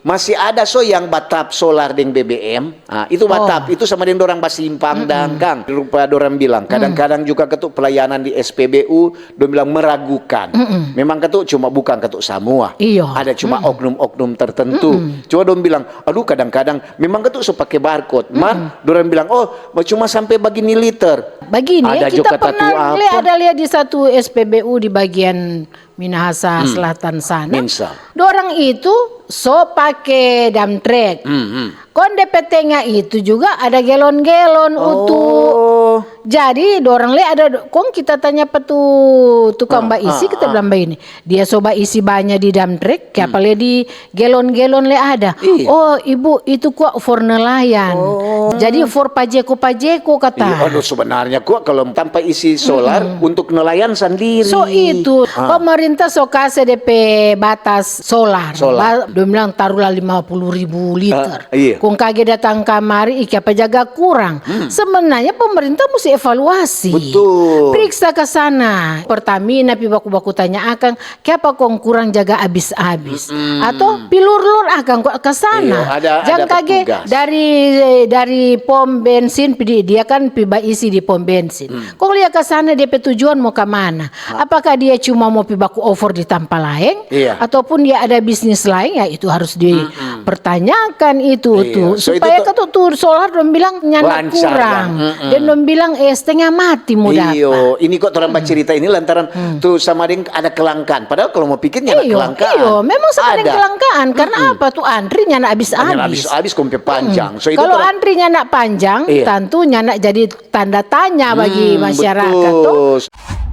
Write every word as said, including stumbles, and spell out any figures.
Masih ada so yang batap solar deng B B M. Ah, itu batap, itu sama deng dorang basimpang dang kang. Rupa dorang bilang, kadang-kadang juga ketuk pelayanan di S P B U, dong bilang meragukan. Memang ketuk cuma bukan ketuk samua. Iyo. Ada cuma oknum-oknum tertentu. Cuma dong bilang, aduh kadang-kadang memang ketuk so pake barcode. Mar, dorang bilang, oh cuma sampe bagini liter. Bagini, Ada kita juga pernah tatu lihat apa? Ada lihat di satu S P B U di bagian Minahasa Selatan sana. Minsa. Dorang itu so pake dump truck. Hmm, hmm. Kon de pe tenga itu juga ada gelon-gelon utu. Oh. Jadi dorang le ada, kong kita tanya pa tu tukang Ah, baisi, ah, kita ah. bilang bagini, dia so baisi banya di dump truck, kiapa le di gelon-gelon le ada. Iya. Oh ibu, itu kwa for nelayan. Jadi for pajeko-pajeko kata. Iya, aduh sebenarnya kok kalau tanpa isi solar untuk nelayan sendiri. So itu Ah. pemerintah so kase de pe batas solar. Solar. Ba- dong bilang taruhlah lima puluh ribu liter. Ah, iya. Kong kage datang kamari, ih kiapa jaga kurang. Sebenarnya pemerintah mesti evaluasi. Betul. Periksa ke sana. Pertamina pi baku-baku tanya akang, kiapa kong kurang jaga abis-abis? Atau pilur-lur akang kong ke sana. Iya, ada- Jang ada kage petugas. dari dari pom bensin pi di- dia kan pi baisi di pom bensin. Kong lia ke sana dia pe tujuan mo ke mana? Apakah dia cuma mo pi baku over di tampa laeng? Iya. Ataupun dia ada bisnis laeng, ya itu harus dipertanyakan itu Iya, tuh. so itu Supaya tuh katu tuh solar dong bilang nyanda lancar, kurang. ya. Mm-mm. Dan dong bilang eh setengah mati mo dapa. Iyo, ini kok torang bacerita ini lantaran tuh sama deng ada kelangkaan. Padahal kalau mau pikirnya ada Iyo, kelangkaan. Iyo, memang sama deng Ada. kelangkaan. Karena apa tuh antri nyanda Nyanda abis-abis. Abis-abis kong pe panjang. So itu Kalau torang- antri nyanda panjang, Iya. tentu nyanda jadi tanda tanya bagi Hmm, masyarakat. Toh. Betul.